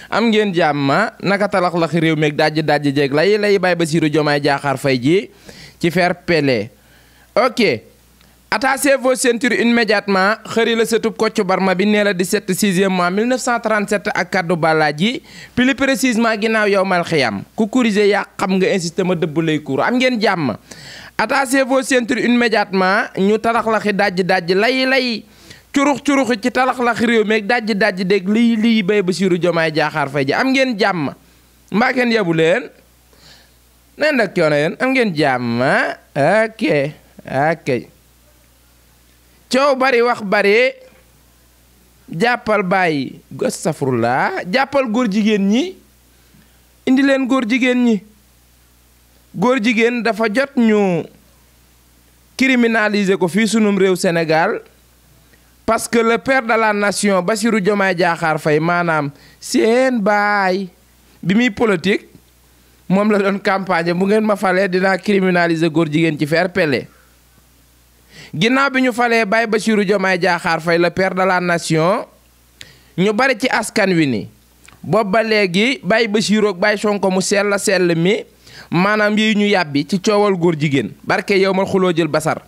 am ngeen jàmm naka talax la réew meeg dajji jeeg lay Baye Bassirou Diomaye Diakhar Faye ji ci fair play. ok attachez vos ceintures immédiatement xëri la sëtub Kocc Barma bi nee la 17 6e mois 1937 ak kaddu Balaaji plus précisément ginnaaw yow mal xiyam ku corriger yaa xam nga insisté ma dëbb lay kuur am ngeen jàmm attachez vos ceintures immédiatement ñu talax laxi dajji lay curuxi ci talax laxi réew meeg dajji dégg lii Baye Bassirou Diomaye Diakhar Faye ji am ngeen jàmm mbaa kenn yabu leen nen nag coono yéen am ngeen jàmm ok coow bari wax bari jàppal bàyyi astafurlaa jàppal góor jigéen ñi indi leen góor jigéen dafa jot ñu criminaliser ko fii sunum réew Sénégal parce que le père de la nation Bassirou Diomaye Diakhar Faye maanaam seen baay bi muy politique moom la doon campagne bu ngeen ma falee dinaa criminaliser góor jigéen ci fair play ginnaaw bi ñu falee Baye Bassirou Diomaye Diakhar Faye le père de la nation ñu bari ci askan wi ni boobu ba léegi Baye Bassirou ak Baye Sonko mu sell mi maanaam yi ñu yàbbi ci coowal góor jigéen barke yow ma xuloo jël basar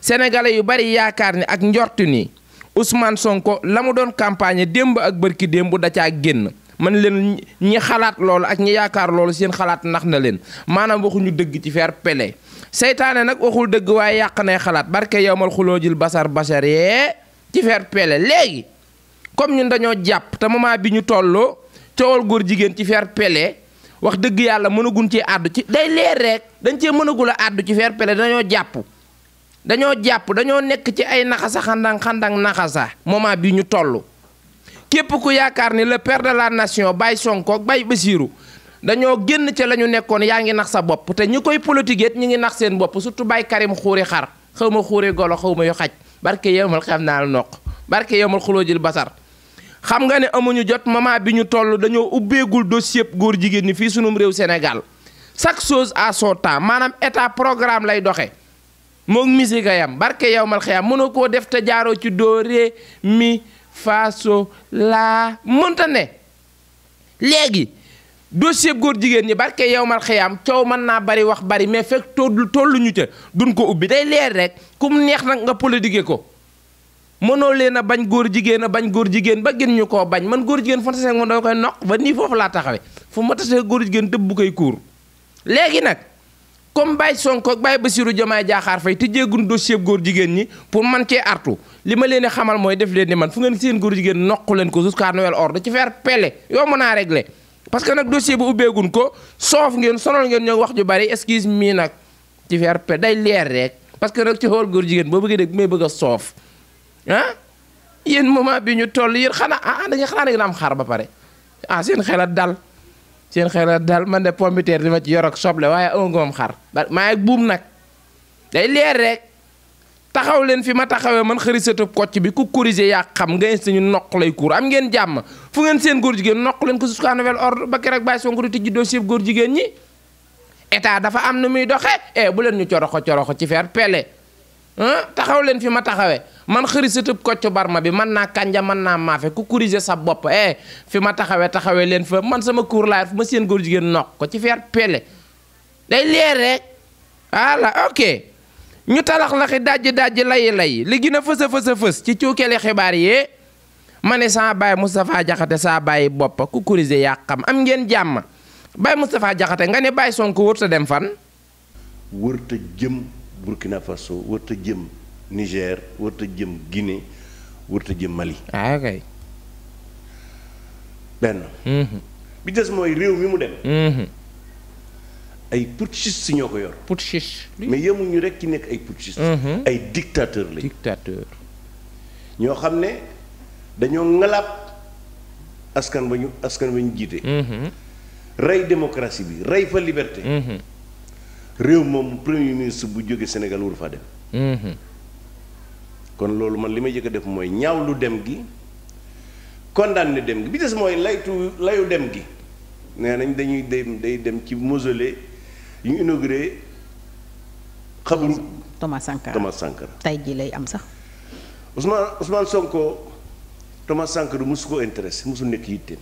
sénégalais yu bari yaakaar ni ak njortu ni Ousmane Sonko la mu doon campagne démb ak bërki démb da caa génn man leen ñi xalaat loolu ak ñi yaakaar loolu seen xalaat nax na leen maanaam waxuñu dëgg ci fair play seytaane nag waxul dëgg waaye yàq nay xalaat barke yowmal xuloojil basar yee ci fair play léegi comme ñun dañoo jàpp te moment bi ñu toll coowal góor jigéen ci fair play wax dëgg yàlla mënagun ci àddu ci day leer rek dañ cee mënagul a àddu ci fair play dañoo jàpp dañoo nekk ci ay naxasa xandang naxasa moment bi ñu toll képp ku yaakaar ni le père de la nation Baye Sonko ak Baye Bassirou dañoo génn ca la ñu nekkoon yaa ngi nax sa bopp te ñi koy politique ñi ngi nax seen bopp surtout Baye Karim xuuri xar xaw ma xuuri golo xaw ma yu xaj barke yowmal xam naa noq barke yowmal xuloojil basar xam nga ne amuñu jot moment bi ñu toll dañoo ubbeegul dossier góor jigéen ñi fii sunum réew Sénégal chaque chose à son temps maanaam état programme lay doxe moom musique yam barke yowmal xiyam mënoo koo def te jaaroo ci do ré mi fa so la mënta ne léegi dossier góor jigéen ñi barke yowmal xiyam coow mën naa bari wax bari mais fekk tolluñu ca duñ ko ubbi day leer rek kum neex nag nga politique ko mënoo leen a bañ góor jigéen ba gën ñu koo bañ man góor jigéen fa tasee moom dama koy noq ba nii foofu laa taxawe fu ma tasee góor jigéen dëbb bu koy kuur léegi nag comme Baye Sonko ak Baye Bassirou Diomaye Diakhar Faye te jéegun dossier góor jigéen ñi pour man cee artu li ma leen di xamal mooy def leen ni man fu ngeen seen góor jigéen noq leen ko jusqu'à nouvel ordre ci faire pele yoo mën a régler parce que nag dossier bu ubbeegun ko soof ngeen sonal ngeen ñoo wax ju bari excuse me nag ci faire pele day leer rek parce que nag ci xool góor jigéen boo bëggee dégg may bëgg a soof ah yéen moment bi ñu toll yéen xanaa da ngeen am xar ba pare seen xelat dal man de pompiteer di ma ci yor ak soble waaye amoon xar maa ngi buum nag day leer rek taxaw leen fi ma taxawee man xëri satub Kocc bi ku corriger yaa xam nga insta ñu noq lay kuur am ngeen jàmm fu ngeen seen góor jigéen noq leen ko jusqu'à nouvel ordre ba keroog Baye Sonko di tijji dossier góor jigéen ñi état dafa am nu muy doxe bu leen ñu coroxo ci faire pele taxaw leen fi ma taxawee man xëri satub Kocc Barma bi mën naa kanja mën naa maafe ku corriger sa bopp fi ma taxawee leen fa man sama kuur laay fu ma seen góor jigéen noq ko ci faire pele day leer rek voilà ok ñu talax laxi dajji lay li gën a fës ci cuukeli xibaar yi ma ne saa baay Moustapha Diakhaté saa bàyyi bopp ku corriger yaa xam am ngeen jàmm Baye Moustapha Diakhaté nga ne Baye Sonko wërta dem fan wërta jëm Burkina Faso wërta jëm Niger wërta jëm Guinée wërta jëm Mali ok benn bi des mooy réew mi mu dem ay putschistes ñoo ko yor. putschistes. mais yemuñu rek ci nekk ay putschistes. ay dictateurs lañ. ñoo xam ne dañoo ŋalaab askan ba ñu jiite. rey démocratie bi rey fa liberté. réew moom premier ministre bu jóge Sénégal waru faa dem. kon loolu man li may jëkk a def mooy ñaawlu dem gi condamné dem gi bi des mooy layu dem gi nee nañ dañuy dem ci mausolée yu inauguré xabru Thomas Sankara Sankara tey ji lay am sax Ousmane Sonko Thomas Sankara mosu ko intéressé mosu nekk yitteem.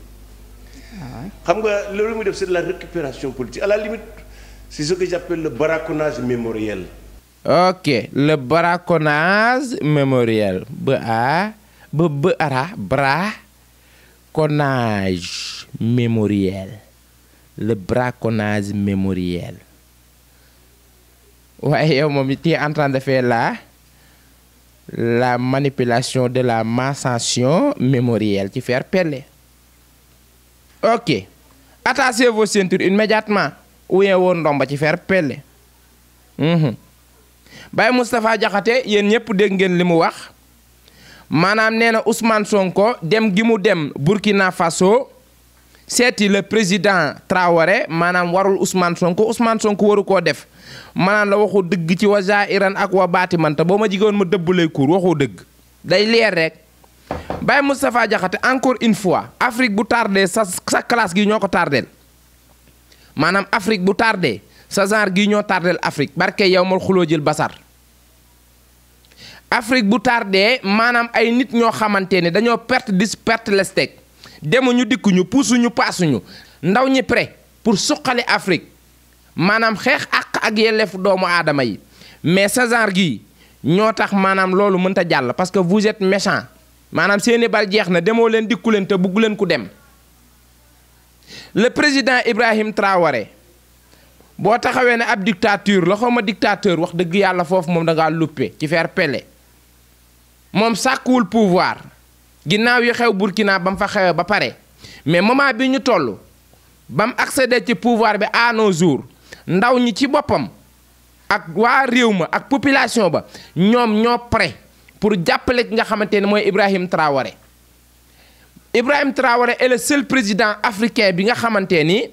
xam nga loolu muy def c'est de la récupération politique à la limite c'est ce que j'appelle le braconnage mémoriel. ok le braconnage mémoriel braconnage mémoriel le braconnage mémoriel waaye yow moom tu es en train de faire la manipulation de la massation mémorielle ci faire Pelé. ok attachez vos ceintures immédiatement ouye woon ndomba ci faire Pelé. Baye Moustapha Diakhaté yéen ñëpp dégg ngeen li mu wax maanaam nee na Ousmane Sonko dem gi mu dem Burkina Faso seeti le président Traoré maanaam warul Ousmane Sonko waru koo def maanaam la waxu dëgg ci wa zaahiran ak wa baatimanta boo ma jigoon ma dëbb lay kuur waxu dëgg day leer rek. Baye Moustapha Diakhaté encore une fois Afrique bu tardé sa classe gi ñoo ko tardeel maanaam Afrique bu tardé sa genre gi ñoo tardeel Afrique barke yow mal xuloo jël basar Afrique bu tardé maanaam ay nit ñoo xamante ne dañoo perte lestek demuñu dikkuñu puusuñu paasuñu ndaw ñi prêt pour suqali Afrique maanaam xeex ak yelleef doomu aadama yi mais sa genre gi ñoo tax maanaam loolu mënta jàll parce que vous êtes méchant maanaam seeni bal jeex na demoo leen dikku leen te bugg leen ku dem. le président Ibrahim Traoré boo taxawee ne ab dictature la xaw ma dictateur wax dëgg yàlla foofu moom da ngaa luppe ci faire Pelé moom sàkkuwul pouvoir ginnaaw yi xew Burkina ba mu fa xewee ba pare mais moment bi ñu toll ba mu accéder ci pouvoir bi à nos jours ndaw ñi ci boppam ak waa réew ma ak population ba ñoom ñoo prêt pour jàppale ki nga xamante ne mooy Ibrahim Traoré. Ibrahim Traoré est le seul président africain bi nga xamante ni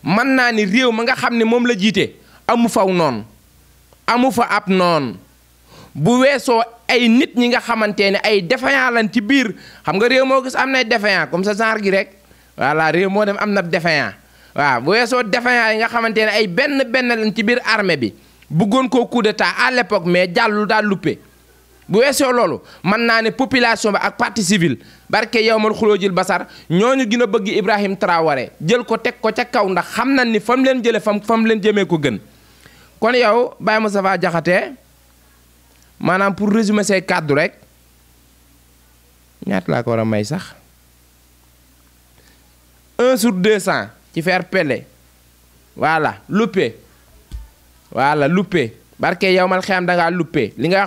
mën naa ni réew ma nga xam ne moom la jiite amu faw noonu amu fa ab noonu bu weesoo ay nit ñi nga xamante ne ay défaillant lan ci biir xam nga réew moo gis am nay défaillant comme ça genre gi rek voilà réew moo dem am na défaillant waaw bu weesoo défaillant yi nga xamante ne ay benn lan ci biir armée bi bëggoon koo coup d'état à l'époque mais jàllul daal luppe bu weesoo loolu mën naa ne population ba ak partie civile barke yow mal xuloo jël basar ñooñu gën a bëgg Ibrahim Traoré jël ko teg ko ca kaw ndax xam nañ ni fa mu leen jëlee fa mu leen jëmee ko gën kon yow Baye Moustapha Diakhaté maanaam pour résumer say kàddu rek ñaata laa ko war a may sax 1 sur 200 ci faire Pelé voilà luppe barke yow mal xeyam da ngaa luppe li nga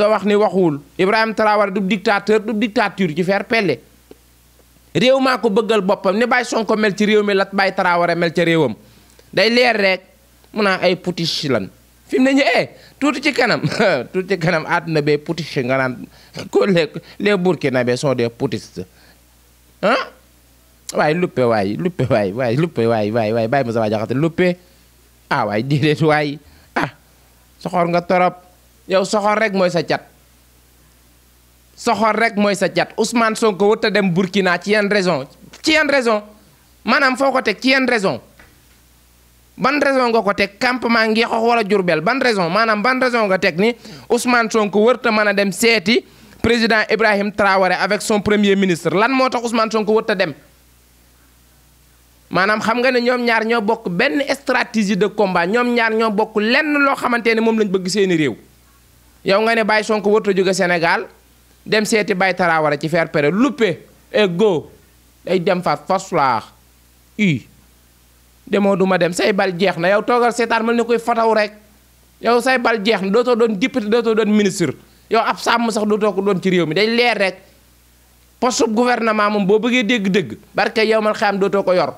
wax ni waxuwul Ibrahim Traoré du dictateur du dictature ci faire Pelé réew maa ko bëggal boppam ni Baye Sonko mel ci réew mi la Baye Traoré mel ca réewam day leer rek mun naa ay putiche lan fi mu ne ñu tuuti ci kanam àdduna bee putiche nga naan ko les Burkinabés sont des putistes ah waaye luppe waay Baye Moustapha Diakhaté luppe ah waay déedéet waay soxor nga torop yow soxor rek mooy sa cat Ousmane Sonko wut a dem Burkina ci yan raison maanaam foo ko teg ci yan raison ban raison nga ko teg campement Ngexox wala Diourbel ban raison nga teg ni Ousmane Sonko wër ta mën a dem seeti président Ibrahim Traoré avec son premier ministre lan moo tax Ousmane Sonko wër ta dem maanaam xam nga ne ñoom ñaar ñoo bokk benn stratégie de combat ñoom ñaar ñoo bokk lenn loo xamante ne moom lañ bëgg seeni réew yow nga ne Baye Sonko wërta jóge Sénégal dem seeti Baye Traoré ci faire Pelé luppe et go day dem fa faslaax demoo duma dem say bal jeex na yow toogal seetaan mal ni koy fataw rek yow say bal jeex na dootoo doon député dootoo doon ministre yow ab sàmm sax dootoo ko doon ci réew mi day leer rek poste gouvernement moom boo bëggee dégg-dégg barke yow mal xam dootoo ko yor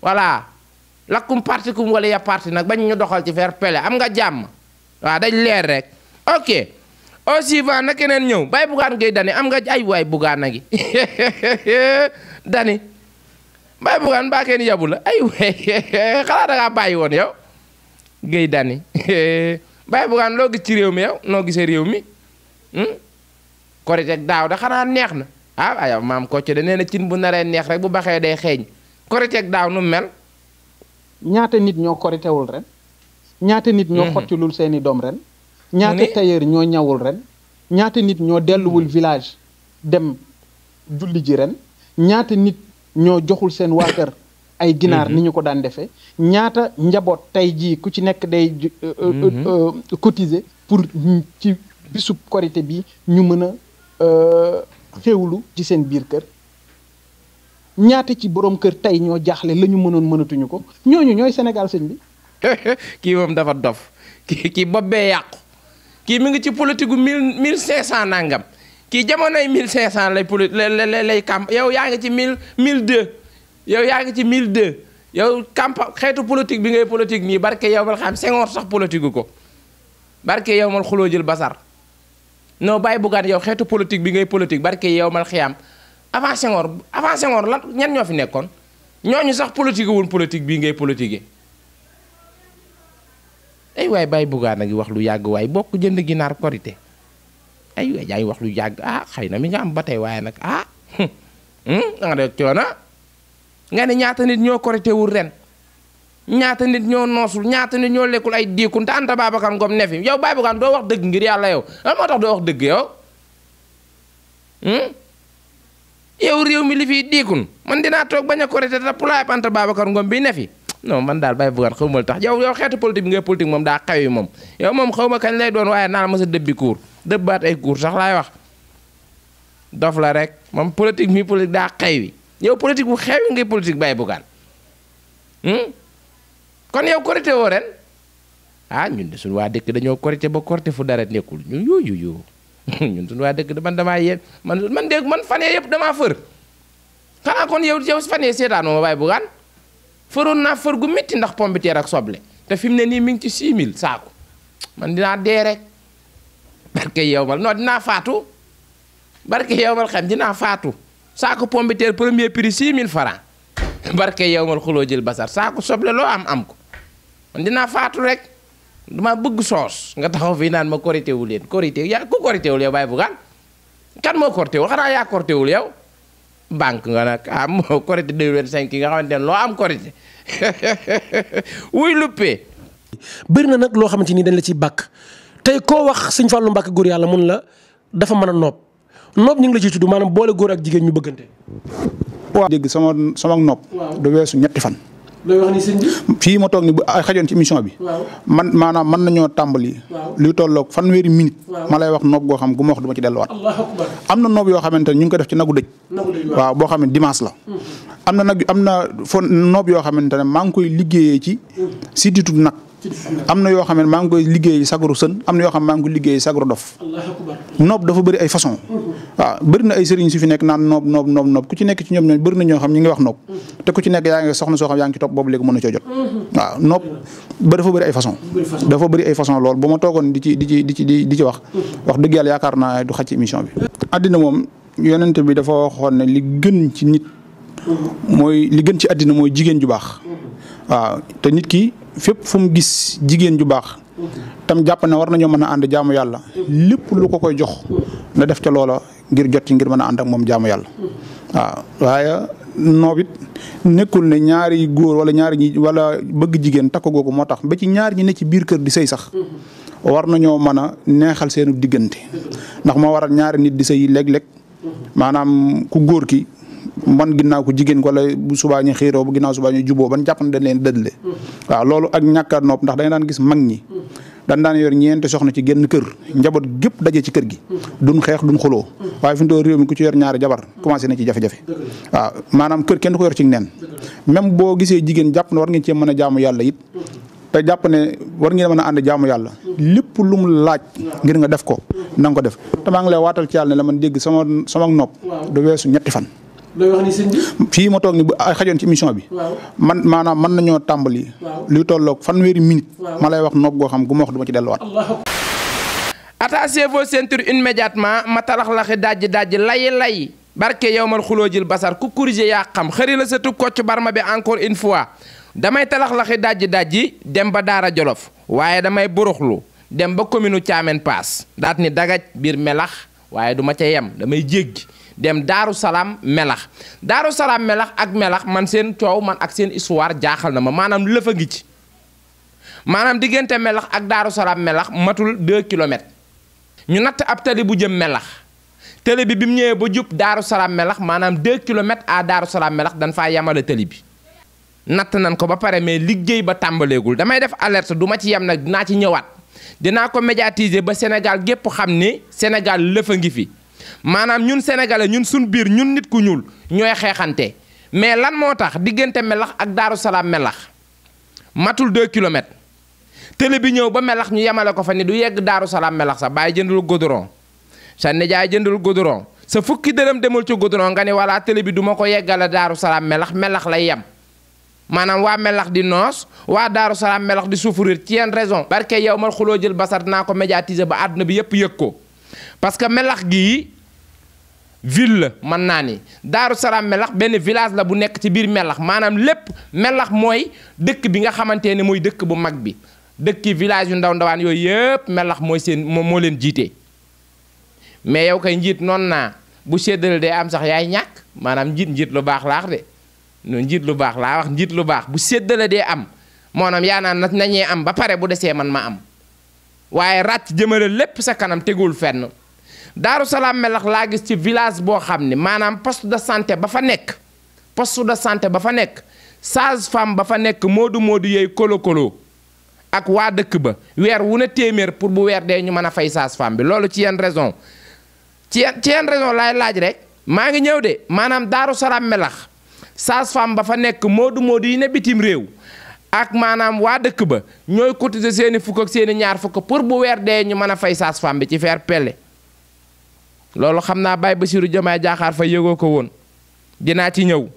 voilà lakkum parti kum wala ya parti nag bañ ñu doxal ci faire Pelé am nga jàmm waaw dañ leer rek ok au suivant na keneen ñëw Baye Bougane Gueye Dany am nga ay waay Bougane a ngi Dany Baye Bougane mbaa kenn yabu la ay waay xanaa da ngaa bàyyi woon yow Gueye Dany Baye Bougane loo gis ci réew mi yow noo gisee réew mi korite daaw da xanaa neex na ay maam Kocc de nee na cin bu naree neex rek bu baxee day xeeñ korite daaw nu mel ñaata nit ñoo koritewul ren ñaata nit ñoo xottilul seeni doom ren ñaata tailleur ñoo ñawul ren ñaata nit ñoo delluwul village dem julli ji ren ñaata nit ñoo joxul seen waa kër ay ginaar ni ñu ko daan defee ñaata njaboot tey jii ku ci nekk day cotiser pour ci bisub korité bi ñu mën a xéewlu ci seen biir kër ñaata ci borom kër tey ñoo jaaxle la ñu mënoon mënatuñu ko ñooñu ñooy Sénégal sëñ bi. kii moom dafa dof kii bopp bee yàqu kii mi ngi ci politique gu 1500 nangam kii jamonoy 1500 lay camp yow yaa ngi ci 1002 yow yaa ngi ci 1002 yow camp xeetu politique bi ngay politique nii barke yow mal xam Senghor sax politique gu ko barke yow mal xuloo jël basar non bàyyi buggaan yow xeetu politique bi ngay politique barke yow mal xiyaam avant Senghor lan ñan ñoo fi nekkoon ñooñu sax politique woon politique bii ngay politique ay waay bàyyi buggaan a ngi wax lu yàgg waay bokk jënd ginaar korité ay waay yaa ngi wax lu yàgg xëy na mi nga am ba tey waaye nag da nga de coona nga ne ñaata nit ñoo korité wul ren ñaata nit ñoo noosul ñaata nit ñoo lekkul ay diikun te Anta Babacar Ngom ne fi yow bàyyi buggaan doo wax dëgg ngir yàlla yow lan moo tax doo wax dëgg yow yow réew mi li fiy diikun man dinaa toog bañ a korité te pulaay Anta Babacar Ngom bi ne fi non man daal bàyyi buggaan xaw ma tax yow xeetu politique bi ngay politique moom daa xaw yi moom yow moom xaw ma kañ lay doon waaye naa la mës a dëbbi kuur dëbbaat ay kuur sax laay wax dof la rek moom politique mi politique daa xew yi yow politique bu xew yi ngay politique bàyyi buggaan kon yow korité woo ren ñun de suñu waa dëkk dañoo korité ba korité fu dara nekkul ñun yooyu ñun suñu waa dëkk man damaa yéen man dégg man fan yee yëpp damaa fër xanaa kon yow fan yee seetaanoo ma bàyyi buggaan fëroon naa fër gu métti ndax pombiteer ak soble te fi mu ne nii mi ngi ci 6000 saako man dinaa dee rek barke yow mal non dinaa faatu barke yow mal xam dinaa faatu saako pombiteer premier prix 6000 francs barke yow mal xuloo jël basar saako soble loo am ko man dinaa faatu rek dama bëgg soos nga taxaw fii naan ma korité wu leen korité yaa ku korité wul yow bàyyi buggaan kan moo korité wul xanaa yaa korité wul yow banque nga nag moo korité 2025 yi nga xamante ne loo am korité wuy luppee bëri na nag loo xamante ni dañ la ciy bàkk tey koo wax sëñ Fallou Mbacké góor yàlla mun la dafa mën a noob ñu ngi la ciy tudd maanaam boole góor ak jigéen ñu bëggante. waaw dégg sama nopp. du weesu ñetti fan. looy wax ni sëñ bi. fii ma toog ni bu xajoon ci émission bi. man maanaam mën nañoo tàmbali. luy tolloog fanweeri minute. ma lay wax noob goo xam gu ma wax du ma ci delluwaat. am na noob yoo xamante ne ñu ngi ko def ci nagu dëj. waaw boo xam ne dimanche la. am na noob yoo xamante ne maa ngi koy liggéeyee ci sidditu nag. am na yoo xam ne maa ngi koy liggéey sagaru sën am na yoo xam ne maa ngi koy liggéey sagaru dof. noob dafa bëri ay façon waaw bëri na ay sëriñ su fi nekk naan noob ku ci nekk ci ñoom ñooñu bëri na ñoo xam ñi ngi wax noob te ku ci nekk yaa ngi soxna soo xam yaa ngi ci topp boobu léegi mën na coo jot waaw noob dafa bëri ay façon dafa bëri ay façon loolu bu ma toogoon di ci wax dëgg yàlla yaakaar naa du xaj ci émission bi. àddina moom yonent bi dafa waxoon ne li gën ci nit mooy li gën ci àddina mooy jigéen ju baax waaw te nit ki fépp fu mu gis jigéen ju baax tam jàpp ne war nañoo mën a ànd jaamu yàlla lépp lu ko koy jox na def ca loola ngir jot ci ngir mën a ànd ak moom jaamu yàlla waaw waaye noob it nekkul ne ñaari góor wala ñaari ñi wala bëgg jigéen takk googu moo tax ba ci ñaar ñi ne ci biir kër di sëy sax war nañoo mën a neexal seenu diggante ndax moo waral ñaari nit di sëy léeg-léeg maanaam ku góor ki man ginnaaw ko jigéen ko wala bu subaa ñu xiiroo bu ginnaaw subaa ñu juboo ban jàpp ne dañ leen dëddle waaw loolu ak ñàkk a nopp ndax da nga daan gis mag ñi dañ daan yor ñeenti soxna ci genn kër njaboot gépp daje ci kër gi duñ xeex duñ xuloo waaye fi mu toll réew mi ku ci yor ñaari jabar commencé na ci jafe-jafe waaw maanaam kër kenn du ko yor ci nen même boo gisee jigéen jàpp ne war ngeen cee mën a jaamu yàlla it te jàpp ne war ngeen mën a ànd jaamu yàlla lépp lu mu laaj ngir nga def ko na nga ko def te maa ngi lay waatal ci yàlla ne la man dégg sama nopp du weesu ñetti fan. looy wax ni sëñ bi. fii ma toog ni bu xajoon ci émission bi. man maanaam mën nañoo tàmbali. luy tolloog fanweeri minute. ma lay wax noob goo xam gu ma wax du ma ci delluwaat. attachez vos ceintures immédiatement ma talax-laxi dajji lay barke yow mal xuloo jël basar ku corrigé yaa xam xëri la sa tub kocc barma bi encore une fois damay talax-laxi dajji dem ba Daara Jolof waaye damay buruxlu dem ba commune Thiamène Pass daat ni dagaj biir melax waaye du ma ca yem damay jéggi dem Daaru Salaam melax ak melax man seen coow man ak seen histoire jaaxal na ma maanaam lëfa ngi ci maanaam diggante melax ak Daaru Salaam melax matul 2 kilomètres ñu natt ab tali bu jëm melax tali bi mu ñëwee ba jub Daaru Salaam melax maanaam 2 kilomètres à Daaru Salaam melax dañ faa yamale tali bi natt nañ ko ba pare mais liggéey ba tàmbaleegul damay def alerte du ma ci yem nag dinaa ci ñëwaat dinaa ko médiatiser ba Sénégal gépp xam ni Sénégal lëfa ngi fi maanaam ñun sénégalais ñun suñ biir ñun nit ku ñuul ñooy xeexante mais lan moo tax diggante melax ak Daaru Salaam melax matul 2 kilomètres télé bi ñëw ba melax ñu yemale ko fa ni du yegg Daaru Salaam melax sax bàyyi jëndul goudron sa nijaay jëndul goudron sa fukki dërëm demul ci goudron nga ni walla télé bi du ma ko yeggale Daaru Salaam melax melax lay yem maanaam waa melax di noos waa Daaru Salaam melax di souffrir ci yenn raison barke yow mal xuloo jël basar dinaa ko médiatiser ba àdduna bi yëpp yëg ko parce que melax gii ville la mën naa ni Daaru Salaam melax benn village la bu nekk ci biir melax maanaam lépp melax mooy dëkk bi nga xamante ne mooy dëkk bu mag bi dëkki village yu ndaw ndawaan yooyu yëpp melax mooy seen moo leen jiite mais yow kay njiit noonu naa bu séddale day am sax yaay ñàkk maanaam njiit lu baax laax de no njiit lu baax laa wax njiit lu baax bu séddale dee am maanaam yaa naan nañee am ba pare bu desee man ma am waaye ràcc jëmale lépp sa kanam tegul fenn Daaru Salaam melax laa gis ci village boo xam ne maanaam poste de santé ba fa nekk sage-femme ba fa nekk moodu yooyu kolo ak waa dëkk ba weer wu ne téeméer pour bu weer dee ñu mën a fay sage-femme bi loolu ci yenn raison ci yenn raison laay laaj rek maa ngi ñëw de maanaam Daaru Salaam melax sage-femme ba fa nekk moodu yi ne bitim réew ak maanaam waa dëkk ba ñooy cotiser seeni fukk ak seeni ñaar fukk pour bu weer dee ñu mën a fay sage-femme bi ci faire pelle loolu xam naa Baye Bassirou Diomaye Diakhar Faye yëgoo ko woon dinaa ci ñëw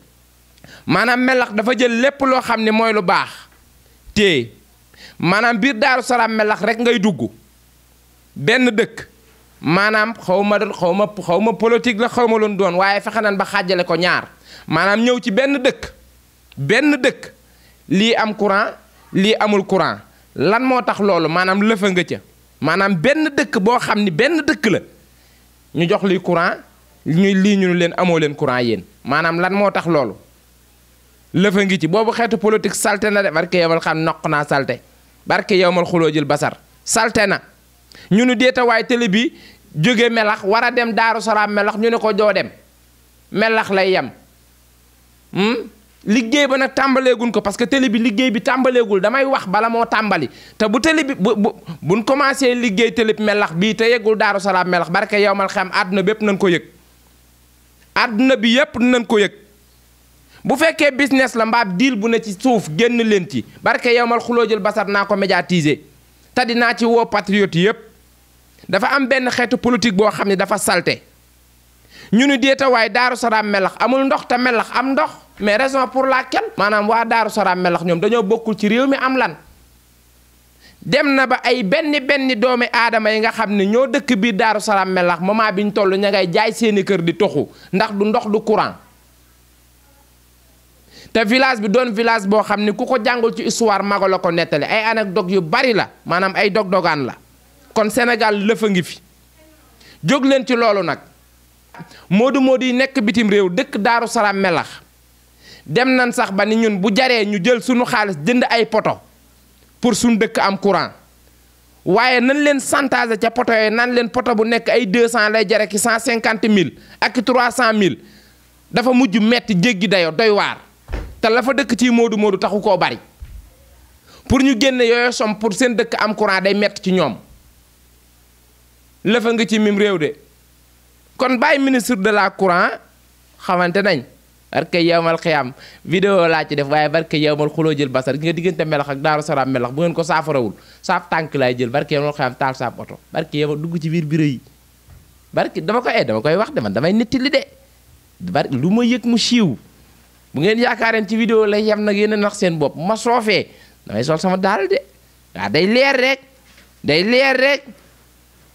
maanaam melax dafa jël lépp loo xam ne mooy lu baax te maanaam biir Daaru Salaam melax rek ngay dugg benn dëkk maanaam xaw ma politique la xaw ma loon doon waaye fexe nañ ba xaajale ko ñaar maanaam ñëw ci benn dëkk lii am courant lii amul courant lan moo tax loolu maanaam lëfa nga ca maanaam benn dëkk boo xam ni benn dëkk la ñu jox lii courant lii ñu leen amoo leen courant yéen maanaam lan moo tax loolu lëfa ngi ci boobu xeetu politique salte na de barke yow mal xam noq naa salte barke yow mal xuloo jël basar salte na ñu nu deeta waaye télé bi jóge melax war a dem Daaru Salaam melax ñu ne ko joo dem melax lay yem liggéey ba nag tàmbaleegun ko parce que télé bi liggéey bi tàmbaleegul damay wax bala moo tàmbali te bu télé bi buñ commencé liggéey télé melax bii te yeggul Daaru Salaam melax barke yow mal xam àdduna bépp nañ ko yëg àdduna bi yépp nañ ko yëg bu fekkee business la mbaab deal bu ne ci suuf génn leen ci barke yow mal xuloo jël basar naa ko médiatiser te dinaa ci woo patriote yépp dafa am benn xeetu politique boo xam ne dafa salte ñu ni deeta waaye Daaru Salaam melax amul ndox te melax am ndox mais raison pour laquelle maanaam waa Daaru Salaam melax ñoom dañoo bokkul ci réew mi am lan dem na ba ay benn doomi aadama yi nga xam ne ñoo dëkk biir Daaru Salaam melax moment bi ñu toll ña ngay jaay seeni kër di toxu ndax du ndox du courant te village bi doon village boo xam ne ku ko jàngul ci histoire mago la ko nettali ay anecdote yu bari la maanaam ay dog-dogaan la kon Sénégal lëfa ngi fi jóg leen ci loolu nag moodu yi nekk bitim réew dëkk Daaru Salaam melax dem nañ sax ba ni ñun bu jaree ñu jël suñu xaalis jënd ay poto pour suñu dëkk am courant waaye nañ leen chantage ca poto yooyu nan leen poto bu nekk ay 200 lay jare ki 150 000 ak 300 000 dafa mujj metti jéggi dayo doy waar te la fa dëkk ci moodu taxu koo bari pour ñu génne yooyu som pour seen dëkk am courant day metti ci ñoom lëfa nga ci mim réew de kon bàyyi ministre de la courant xamante nañ barke yowmal xiyam vidéo laa ci def waaye barke yowmal xuloo jël basar gi nga diggante melax ak Daaru Salaam melax bu ngeen ko saafarawul saaf tànk laay jël barke yowmal xiyam taal saaf oto barke yow dugg ci biir bureau yi barke dama koy wax de man damay netti li de barke lu ma yëg mu siiw bu ngeen yaakaareen ci vidéo lay yem nag yéen a nax seen bopp ma soofee damay sol sama daal de waaw day leer rek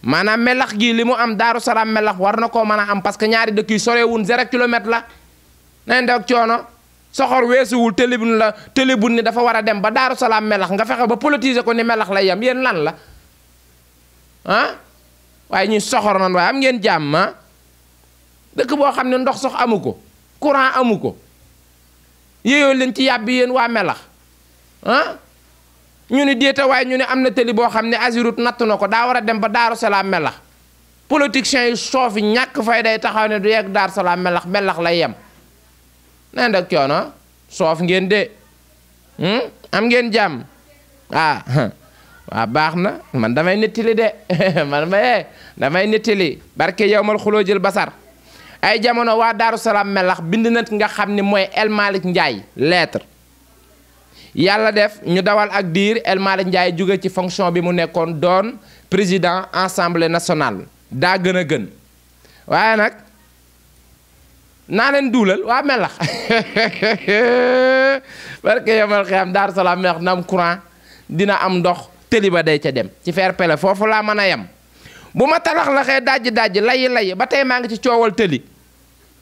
maanaam melax gi li mu am Daaru Salaam melax war na koo mën a am parce que ñaari dëkk yi sorewun 0 kilomètre la nañ def coono soxor weesuwul télébun ni dafa war a dem ba Daaru Salaam melax nga fexe ba politiser ko ni melax lay yem yéen lan la waaye ñuy soxor nan waaye am ngeen jàmm dëkk boo xam ne ndox sox amu ko courant amu ko yéeyoo leen ci yàbbi yéen waa melax ñu ni déeta waaye ñu ne am na tëli boo xam ne Azurut natt na ko daa war a dem ba Daaru Salaam melax politiciens yi soof yi ñàkk fay day taxaw ne du yegg Daaru Salaam melax melax lay yem nee ndak coono soof ngeen de am ngeen jàmm waa baax na man damay nettali de man damay nettali barke yow mal xuloo jël basar ay jamono waa Daaru Salaam melax bind na nga xam ni mooy El Malick Ndiaye lettre yàlla def ñu dawal ak diir El Malick Ndiaye jóge ci fonction bi mu nekkoon doon président assemblée nationale daa gën a gën waaye nag naa leen duulal waa melax barke yomal xiyam Daaru Salaam melax dina am courant dina am ndox tëli ba day ca dem ci fair play foofu laa mën a yem bu ma talax la xee dajji layi ba tey maa ngi ci coowal tëli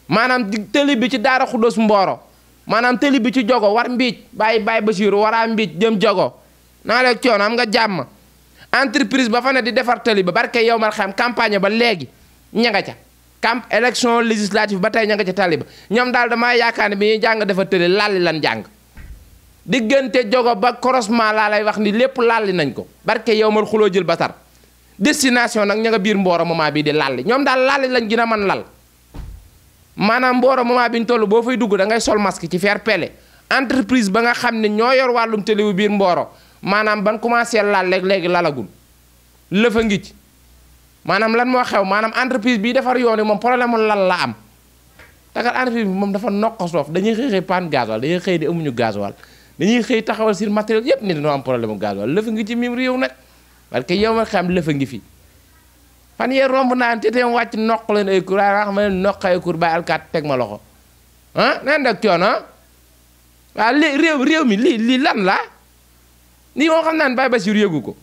maanaam tëli bi ci Daara Xuddoos Mboro maanaam tëli bi ci jogo war mbiic bàyyi Basiiru waraa mbiic jëm jogo naa leen coono am nga jàmm entreprise ba fa ne di defar tëli ba barke yow mal xam campagne ba léegi ña nga ca élection législative ba tey ña nga ca tali ba ñoom daal damaa yaakaar ne bi ñuy jàng defar tëli lalli lan jàng diggante jogo ba croisement laa lay wax ni lépp lalli nañ ko barke yow mal xuloo jël basar destination nag ña nga biir Mboro moment bii di lalli ñoom daal lalli lañ gën a mën lal maanaam Mboro moment bi ñu toll boo fay dugg da ngay sol masque ci fair play entreprise ba nga xam ne ñoo yor wàllum télé wu biir Mboro maanaam ban commencé laal léegi lalagul lëfa ngi ci maanaam lan moo xew maanaam entreprise bii defar yoon yi moom problème mu lal la am takat entreprise bi moom dafa nokk soof dañuy xëy panne gasoil dañuy xëy di amuñu gasoil dañuy xëy taxawal sur matériel yépp ni dañoo am problème mu gasoil lëfa ngi ci mim réew nag parce que yow ma xam lëfa ngi fi fan yee romb naan te teem wàcc noq leen ay cour a xam ne noq ay cour ba alkaat teg ma loxo neen dak coono waaw réew mi lii lan la nii moo xam naan Baye Bassirou yëgu ko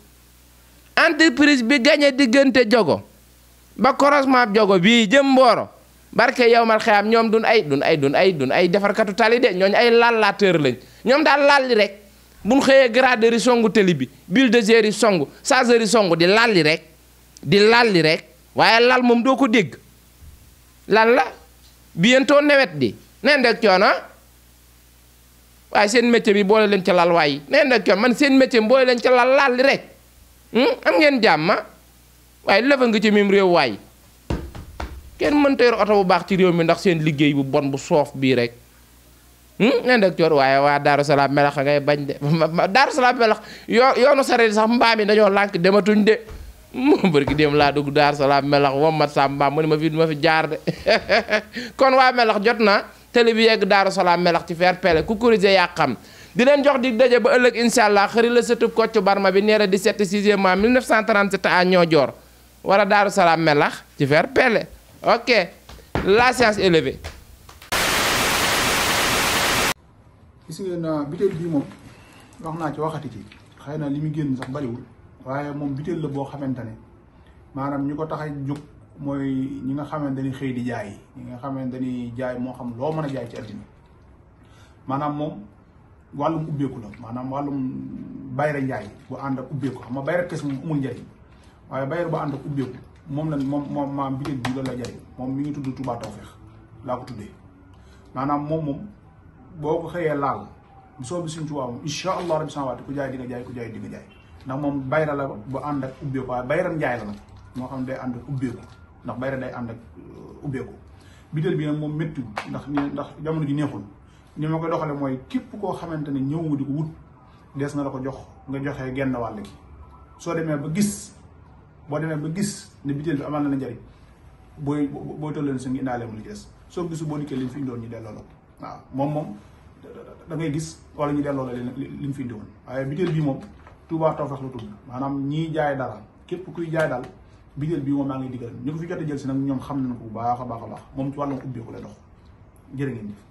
entreprise bi gagné diggante jogo ba croisement jogo bii jëm Mboro barke yow mal xeyam ñoom dun ay defarkatu tali de ñooñu ay lallateur lañ ñoom daal lalli rek buñ xëyee gradeur yi songu tali bi bulldozer yi songu chargeur yi songu di lalli rek waaye lal moom doo ko dégg lan la bientôt nawet di neen dek coono waaye seen métier bi boole leen ca lal waay neen dek coono man seen métier bi boole leen ca lalli rek am ngeen jàmm waaye lëfa nga ci mim réew waay kenn mënta yor oto bu baax ci réew mi ndax seen liggéey bu bon bu soof bii rek neen dek coono waaye waa Daaru Salaam melax ngay bañ de Daaru Salaam melax yoonu sareet sax mbaam yi dañoo lànk dematuñ de moom bërki dem laa dugg Daaru Salaam melax wommat sa mbaam mu ne ma fi jaar de kon waa melax jot na télé bi yegg Daaru Salaam melax ci fair play ku corrigé yaa xam di leen jox dig daje ba ëllëg incha allah xëri la sëtub Kocc Barma bi neera 17 6e mois 1937 à Niodior wala Daaru Salaam melax ci fair play ok la science élevée. gis ngeen butéel bii moom wax naa ci waxati ci xëy na li mu génn sax bariwul waaye moom butéel la boo xamante ne maanaam ñu ko tax a jóg mooy ñi nga xamante ni xëy di jaay ñi nga xamante ni jaay moo xam loo mën a jaay ci àddina maanaam moom wàllum ubbeeku la maanaam wàllum bayra njaay bu ànd ak ubbeeku xam nga bayra kes moom amul njariñ waaye bayra bu ànd ak ubbeeku moom la moom maam butéel bii loolu la jariñ moom mi ngi tudd Touba Tawfekh laa ko tuddee maanaam moom boo ko xëyee laal bu soobi suñ Tuubaa moom incha allah rabbi sama waati ku jaay di nga jaay ku jaay di nga jaay ndax moom bayra la bu ànd ak ubbeeku waaye bayra njaay la nag moo xam day ànd ak ubbeeku ndax bayra day ànd ak ubbeeku butéel bi nag moom méttiwul ndax jamono ji neexul ni ma koy doxale mooy képp koo xamante ne ñëw nga di ko wut des na la ko jox nga joxee genn wàll gi soo demee ba gis ne butéel bi amal na la njariñ booy tolleen si ngi indaale mu li ci des soo gisu boo dikkee liñ fi indoon ñu delloo la waaw moom da ngay gis wala ñu delloo la liñ fi indiwoon waaye butéel bii moom Touba Tawfekh la tudd maanaam ñii jaay dara képp kuy jaay daal butéel bii moom maa ngi digal ñu ko fi jot a jël si nag ñoom xam nañ ko bu baax a baax moom ci wàllum ubbeeku lay dox jërë ngeen jëf